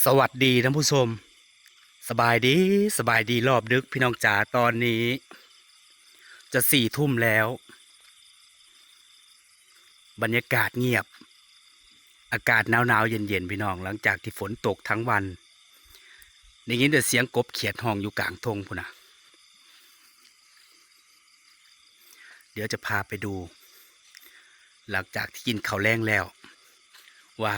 สวัสดีท่านผู้ชม สบายดี สบายดีรอบดึกพี่น้องจ๋า ตอนนี้จะสี่ทุ่มแล้ว บรรยากาศเงียบ อากาศหนาวๆ เย็นๆ พี่น้อง หลังจากที่ฝนตกทั้งวัน ได้ยินแต่เสียงกบเขียดฮ้องอยู่กลางท่งพู้นนะ เดี๋ยวจะพาไปดู หลังจากที่กินข้าวแลงแล้ว ว่า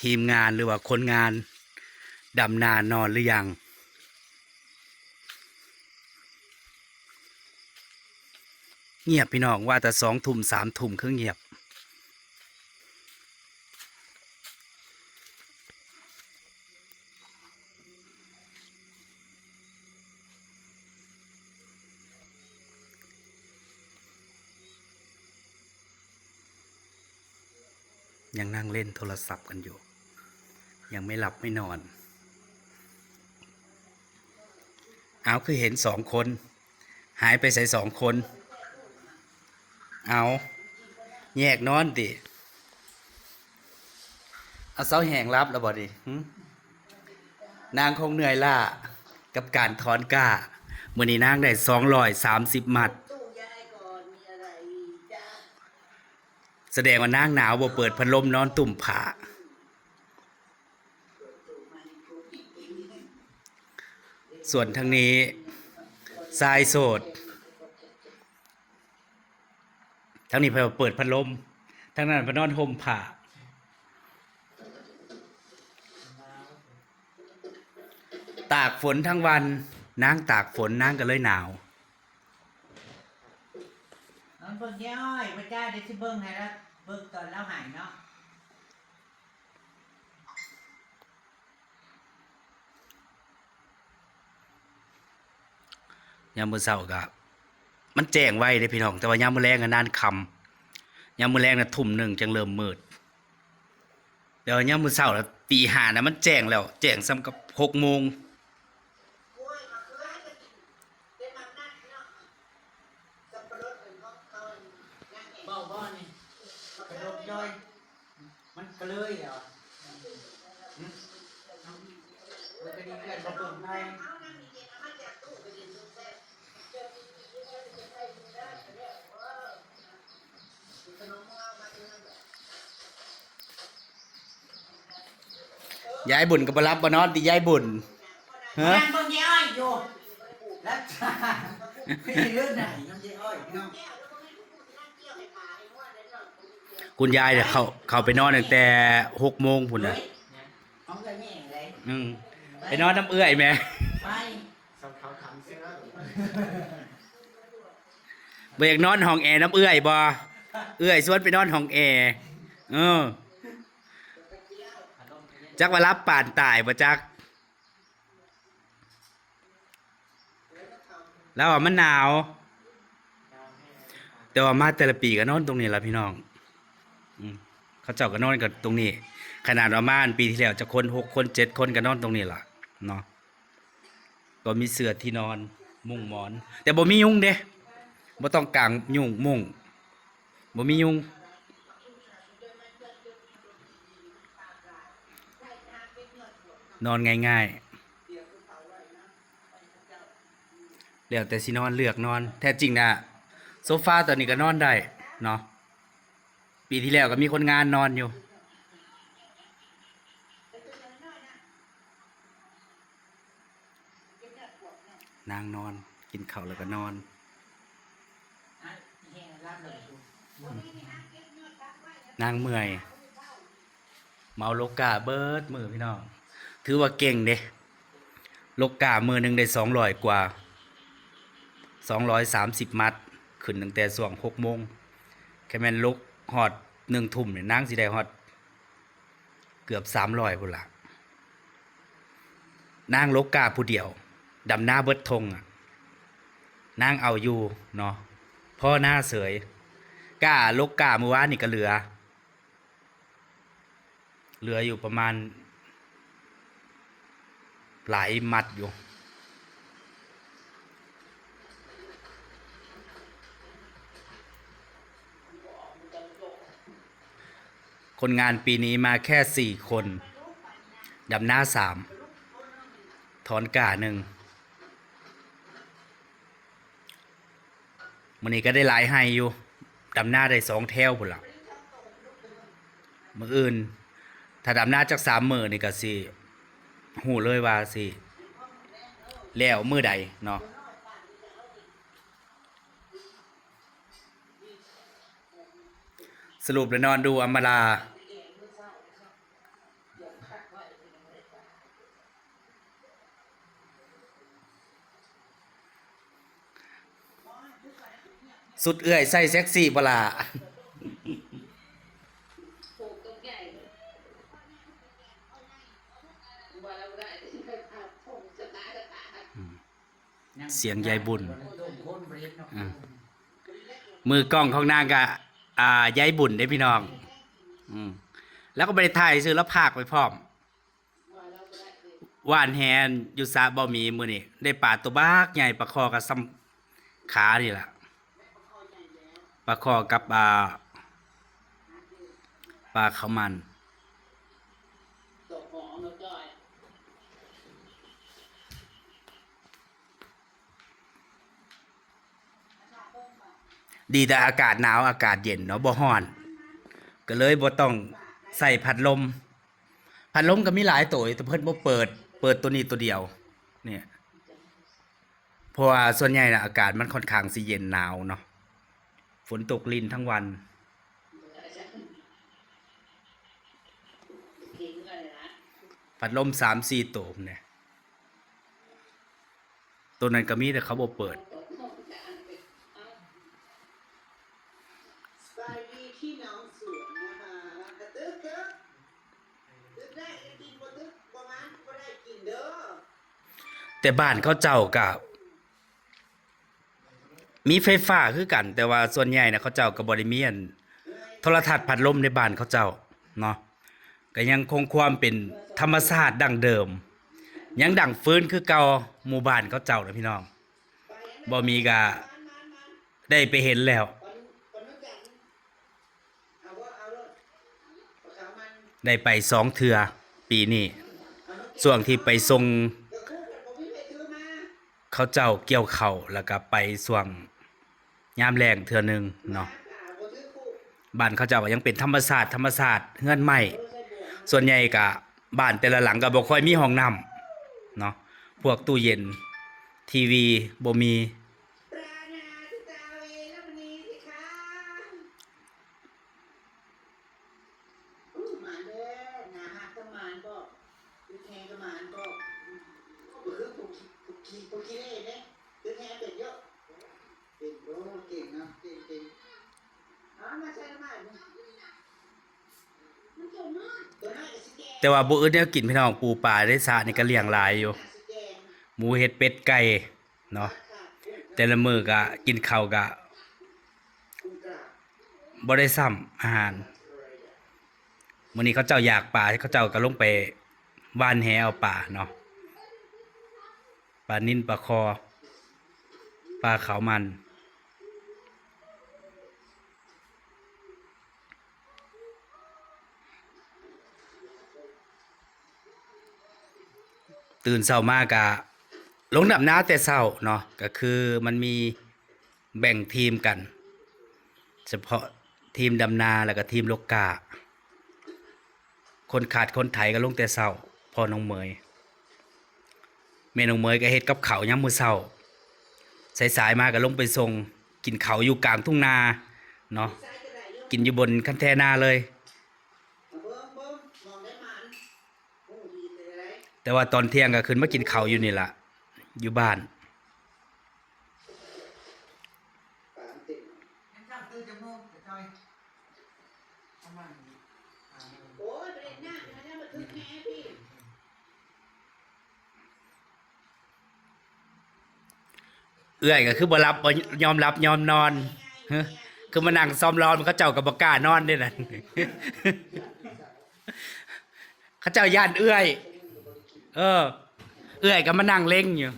ทีมงานหรือว่าคนงานดำนานอนหรือยัง เงียบพี่น้อง ว่าแต่สองทุ่ม สามทุ่มคือเงียบ ยังนั่งเล่นโทรศัพท์กันอยู่ ยังไม่หลับไม่นอน เอา คือเห็นสองคน หายไปไสสองคน เอา แยกนอนติ เอา เซาแฮงหลับแล้วบ่นี่ หึ นางคงเหนื่อยล้ากับการถอนกล้า มื้อนี้นางได้สองร้อยสามสิบมัด แสดงว่านางหนาว บ่เปิดพัดลม นอนตุ้มผ้า ส่วนทางนี้ชายโสด ทางนี้เพิ่นเปิดพัดลม ทางนั้นเพิ่นนอนห่มผ้า ตากฝนทั้งวัน นางตากฝน นางก็เลยหนาว เอาเบิ่งยายอ้อย พระเจ้าเดี๋ยวสิเบิ่งให้ละ เบิ่งตอนลาวหายเนาะ ยามมื้อเช้าก็ มันแจ้งไวเด้พี่น้อง แต่ว่ายามมื้อแลงอะนานค่ำ ยามมื้อแลงน่ะทุ่มหนึ่งจั่งเริ่มมืด แต่ว่ายามมื้อเช้าน่ะตีห้าน่ะมันแจ้งแล้ว แจ้งส่ำกับหกโมง เว้าบ่นี่ กระดกจ้อย มันกระเลยเหรอ หึ มันกระดีเกินบ่เปิดไฟ ยายบุญก็บ่หลับบ่นอนติยายบุญ ฮะ นั่งเบิ่งยายอ้อยอยู่ แล้วเรื่องไหนน้ำยายอ้อยพี่น้อง คุณยายเนี่ยเข้า เข้าไปนอนตั้งแต่หกโมงพุ้นน่ะ เฮ้ย เอาเอื้อยแม่เลย อืม ไปนอนนำเอื้อยแหม ไป บ่อยากนอนห้องแอร์นำเอื้อยบ่ เอื้อยชวนไปนอนห้องแอร์ เออ จักว่าหลับปานตายบ่จัก ลาวว่ามันหนาว แต่ว่ามาแต่ละปีก็นอนตรงนี้ล่ะพี่น้อง อืม เขาเจ้าก็นอนกันตรงนี้ ขนาดว่ามาอันปีที่แล้วจักคน หกคน เจ็ดคน ก็นอนตรงนี้ล่ะเนาะ ก็มีเสื่อที่นอน มุ้งหมอน แต่บ่มียุงเด้ บ่ต้องกางยุงมุ้ง บ่มียุง นอนง่ายๆ แล้วแต่สินอน เลือกนอน แท้จริงน่ะ โซฟาตัวนี้ก็นอนได้เนาะ ปีที่แล้วก็มีคนงานนอนอยู่ นางนอน กินข้าวแล้วก็นอน นางเมื่อย เมาลกก้าเบิดมื้อพี่น้อง ถือว่าเก่งเด้ ลกก้ามื้อหนึ่งได้สองร้อยกว่า สองร้อยสามสิบมัด ขึ้นตั้งแต่ช่วงหกโมง คันแม่นลกฮอดหนึ่งทุ่มนี่ นางสิได้ฮอด เกือบสามร้อยพุ้นล่ะ นางลกก้าผู้เดียว ดำนาเบิดท่งอะ นางเอาอยู่เนาะ พอนาเสย ก้า ลกก้ามื้อวานนี่ก็เหลือ เหลืออยู่ประมาณ หลายมัดอยู่ คนงานปีนี้มาแค่สี่คน ດຳນາສາມ ຖອນກ້າໜຶ່ງ. ມື້ນີ້ກໍໄດ້ຫຼາຍໄຮ່ຢູ່ ດຳນາໄດ້ສອງແຖວພຸ້ນລະ. ມື້ອື່ນ ຖ້າດຳນາຈັກສາມມື້ນີ້ກໍຊິຮູ້ເລີຍວ່າຊິແລ້ວມື້ໃດເນາະ. ສະຫຼຸບແລ້ວນອນດູອຳມາລາ. ສຸດເອື້ອຍໃສ່ເຊັກຊີບໍ່ລະ? ອືມ ສຽງຍາຍບຸນ ອືມ ມືກ້ອງຂອງນາງກະ ອ່າ ຍາຍບຸນເດ້ພີ່ນ້ອງ. ອືມ ລາວກໍບໍ່ໄດ້ຖ່າຍຊື່ ລາວພາກໄປພ້ອມ. ຫວ່ານແຫຢູ່ສະບໍ່ມີ ມື້ນີ້ໄດ້ປາໂຕບັກໃຫຍ່ ປາຄໍ່ກໍສ່ຳຂານີ້ລະ ປາຄໍ່ກັບ ອ່າ ປາເຂົ້າມັນ. ດີແຕ່ອາກາດໜາວ ອາກາດເຢັນເນາະ ບໍ່ຮ້ອນ ກໍເລີຍບໍ່ຕ້ອງໃສ່ພັດລົມ. ພັດລົມກໍມີຫຼາຍໂຕ ແຕ່ເພິ່ນບໍ່ເປີດ ເປີດໂຕນີ້ໂຕດຽວນີ້ ເພາະວ່າສ່ວນໃຫຍ່ນະ ອາກາດມັນຂ້ອນຂ້າງຊິເຢັນໜາວເນາະ ຝົນຕົກລິນທັງວັນ. ພັດລົມສາມສີ່ໂຕພຸ້ນເດ້. ໂຕນັ້ນກໍມີ ແຕ່ເຂົາບໍ່ເປີດ. ແຕ່ບ້ານເຂົາເຈົ້າກໍມີໄຟຟ້າຄືກັນ ແຕ່ວ່າສ່ວນໃຫຍ່ນະ ເຂົາເຈົ້າກໍບໍ່ໄດ້ມີອັນໂທລະທັດພັດລົມໃນບ້ານເຂົາເຈົ້າເນາະ. ກໍຍັງຄົງຄວາມເປັນທຳມະຊາດດັ້ງເດີມ ຍັງດັງຟືນຄືເກົ່າ. ໝູ່ບ້ານເຂົາເຈົ້ານະພີ່ນ້ອງ ບໍ່ມີກະໄດ້ໄປເຫັນແລ້ວ ໄດ້ໄປສອງເທື່ອປີນີ້ ຊ່ວງທີ່ໄປສົ່ງເຂົາເຈົ້າກ່ຽວເຂົ້າ ແລ້ວກະໄປຊ່ວງ ຍາມແລ້ງເທື່ອໜຶ່ງເນາະ. ບ້ານເຂົາເຈົ້າກໍຍັງເປັນທຳມະຊາດ ທຳມະຊາດ ເຮືອນໄມ້ ສ່ວນໃຫຍ່ກະບ້ານແຕ່ລະຫຼັງກໍບໍ່ຄ່ອຍມີຫ້ອງນ້ຳເນາະ ພວກຕູ້ເຢັນ ທີວີບໍ່ມີ. ໂອ້ ມາເດີ ໜ້າຮັກກໍມານບໍ ຕຶກແຮງກໍມານບໍ ບໍ່ຄືຜູ້ຂີ້ ຜູ້ຂີ້ ຜູ້ຂີ້ເລ່ເດ້ ຕຶກແຮງເປັນຢູ່ ເປັນ ໂອ້ ເກັ່ງເນາະ ເກັ່ງ ເກັ່ງ ເອົາມາໃສ່ນ້ຳມັນ ແຕ່ວ່າບໍ່ອຶດແນວກິນພີ່ນ້ອງ ປູປາໃນສະນີ້ກໍລ້ຽງຫຼາຍຢູ່ ໝູເຫັດເປັດໄກ່ ເນາະ ແຕ່ລະມື້ກະກິນເຂົ້າກະບໍ່ໄດ້ຊ້ຳອາຫານ. ມື້ນີ້ເຂົາເຈົ້າຢາກປາ ເຂົາເຈົ້າກະລົງໄປຫວ່ານແຫເອົາປາເນາະ ປານິນ ປາຄໍ່ ປາເຂົ້າມັນ. ຕື່ນເຊົ້າມາກະລົງດຳນາແຕ່ເຊົ້າເນາະ ກະຄືມັນມີແບ່ງທີມກັນ ສະເພາະທີມດຳນາ ແລ້ວກະທີມລົກກ້າ ຄົນຂາດຄົນໄຖກະລົງແຕ່ເຊົ້າ. ພໍ່ນ້ອງເໝີຍ ແມ່ນ້ອງເໝີຍກະເຮັດກັບເຂົ້າຍາມມື້ເຊົ້າ ສາຍໆມາກະລົງໄປສົ່ງ ກິນເຂົ້າຢູ່ກາງທົ່ງນາເນາະ ກິນຢູ່ບົນຄັນແທນາເລີຍ. ແຕ່ວ່າຕອນທ່ຽງກໍຂຶ້ນມາກິນເຂົ້າຢູ່ນີ້ລະ ຢູ່ບ້ານ. ເອື້ອຍກໍຄືບໍ່ຫຼັບ ບໍ່ຍອມຫຼັບຍອມນອນ ຮະ ຄືມານັ່ງຊອມລອນ ເຂົາເຈົ້າກໍບໍ່ກ້ານອນເດ້ນັ້ນ ເຂົາເຈົ້າຢ້ານເອື້ອຍ ເອີ ເອື້ອຍກໍມານັ່ງເລັງຢູ່.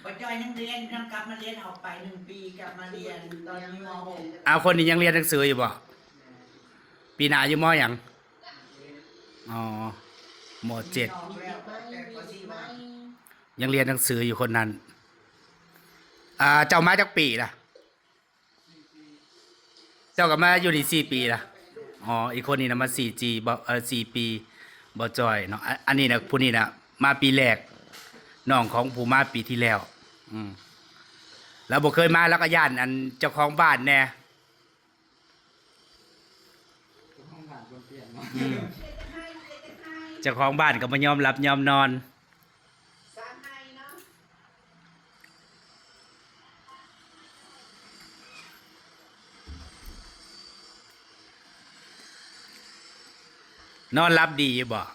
ບໍ່ຈ່ອຍຍັງຮຽນ ຍັງກັບມາຮຽນ ອອກໄປໜຶ່ງປີ ກັບມາຮຽນຕອນຢູ່ ມ.ຫົກ ອ້າວ ຄົນນີ້ຍັງຮຽນໜັງສືຢູ່ບໍ່? ປີໜ້າຢູ່ ມ.ຫຍັງ? ອໍ ມ.ເຈັດ ຍັງຮຽນໜັງສືຢູ່ຄົນນັ້ນ. ອ່າ ເຈົ້າມາຈັກປີລະ? ເຈົ້າກໍມາຢູ່ນີ້ສີ່ປີລະ? ອໍ ອີກຄົນນີ້ນະມາສີ່ປີ ບໍ່ ເອີ ສີ່ປີ ບໍ່ຈ່ອຍເນາະ. ອາ ອັນນີ້ນະ ຜູ້ນີ້ນະມາປີແລກ ນ້ອງຂອງຜູ້ມາປີທີ່ແລ້ວ. ອືມ ລາວບໍ່ເຄີຍມາ ລາວກໍຢ້ານອັນເຈົ້າຂອງບ້ານແດ່. ເຈົ້າຂອງບ້ານກໍບໍ່ຍອມຫຼັບຍອມນອນ. ນອນຫຼັບດີຢູ່ບໍ່?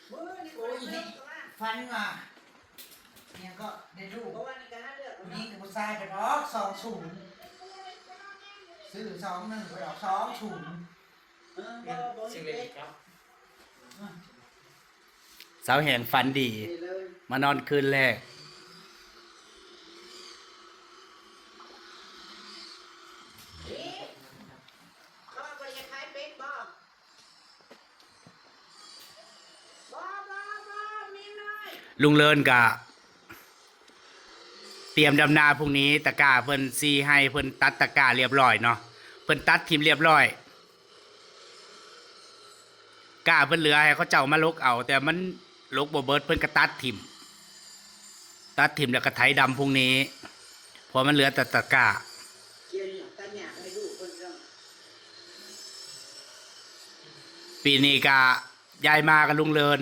ໂອ້ຍ ຝັນວ່າ ອີຫຍັງກໍໄດ້ລູກ ຜູ້ຍິງກັບຜູ້ຊາຍ ໄປອອກສອງສູນ ຊື້ສອງໜຶ່ງ ໄປອອກສອງສູນ. ເປັນເລກກັບ ສາວແຫງຝັນດີ ມານອນຄືນແລກ. ລຸງເລີນກະຕຽມດຳນາ ພຸ່ງນີ້ຕະກ້າເພິ່ນ ສີ່ໄຮ່ເພິ່ນຕັດຕະກ້າລຽບລ້ອຍເນາະ ເພິ່ນຕັດຖິ້ມລຽບລ້ອຍ. ກ້າເພິ່ນເຫຼືອໃຫ້ເຂົາເຈົ້າມາຫຼົກເອົາ ແຕ່ມັນຫຼົກບໍ່ເບິດ ເພິ່ນກໍຕັດຖິ້ມ ຕັດຖິ້ມແລ້ວກໍໄຖດຳພຸ່ງນີ້ ເພາະມັນເຫຼືອແຕ່ຕະກ້າ. ປີນີ້ກໍ ຍາຍມາກັບລຸງເລີນ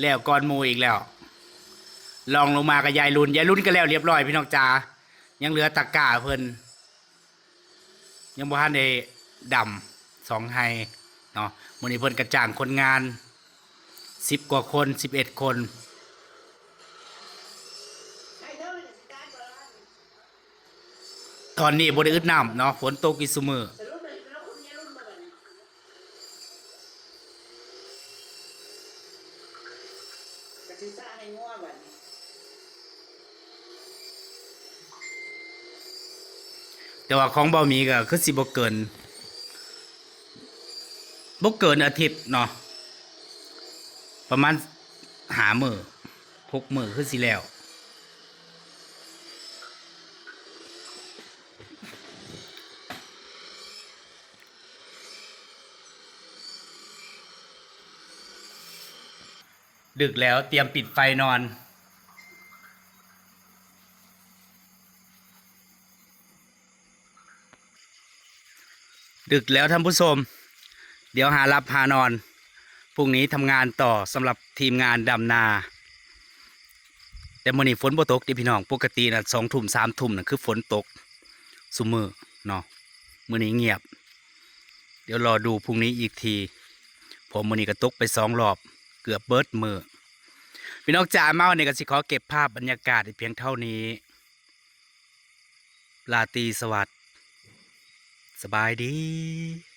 ແລ້ວກ່ອນໝູ່ອີກແລ້ວ. ລອງລົງມາກໍຍາຍລຸນ ຍາຍລຸນກໍແລ້ວລຽບລ້ອຍພີ່ນ້ອງຈ໋າ ຍັງເຫຼືອຕະກ້າເພິ່ນ ຍັງບໍ່ທັນໄດ້ດຳສອງໄຮ່ເນາະ. ມື້ນີ້ເພິ່ນກໍຈ້າງຄົນງານສິບກວ່າຄົນ ສິບເອັດຄົນ. ຕອນນີ້ບໍ່ໄດ້ອຶດນ້ຳເນາະ ຝົນຕົກຢູ່ຊຸມື້. ແຕ່ວ່າຂອງເບົາໝີກໍຄືຊິບໍ່ເກີນ ບໍ່ເກີນອາທິດເນາະ ປະມານຫ້າມື້ ຫົກມື້ຄືຊິແລ້ວ. ດຶກແລ້ວ ຕຽມປິດໄຟນອນ. ດຶກແລ້ວທ່ານຜູ້ຊົມ ດຽວຫາຫຼັບຫານອນ ພລຸ່ງນີ້ທຳງານຕໍ່ສຳລັບທີມງານດຳນາ. ແຕ່ມື້ນີ້ຝົນບໍ່ຕົກເດ້ພີ່ນ້ອງ ປົກກະຕິນະ ສອງທຸ່ມ ສາມທຸ່ມນະ ຄືຝົນຕົກຊຸມື້ເນາະ ມື້ນີ້ງຽບ. ດຽວລໍດູພລຸ່ງນີ້ອີກທີ ເພາະມື້ນີ້ກໍຕົກໄປສອງລອບ ເກືອບເບິດມື້. ພີ່ນ້ອງຈ໋າ ມາຮອດນີ້ກໍຊິຂໍເກັບພາບບັນຍາກາດໄວ້ພຽງເທົ່ານີ້. ລາຕີສະຫວັດ ສະບາຍດີ.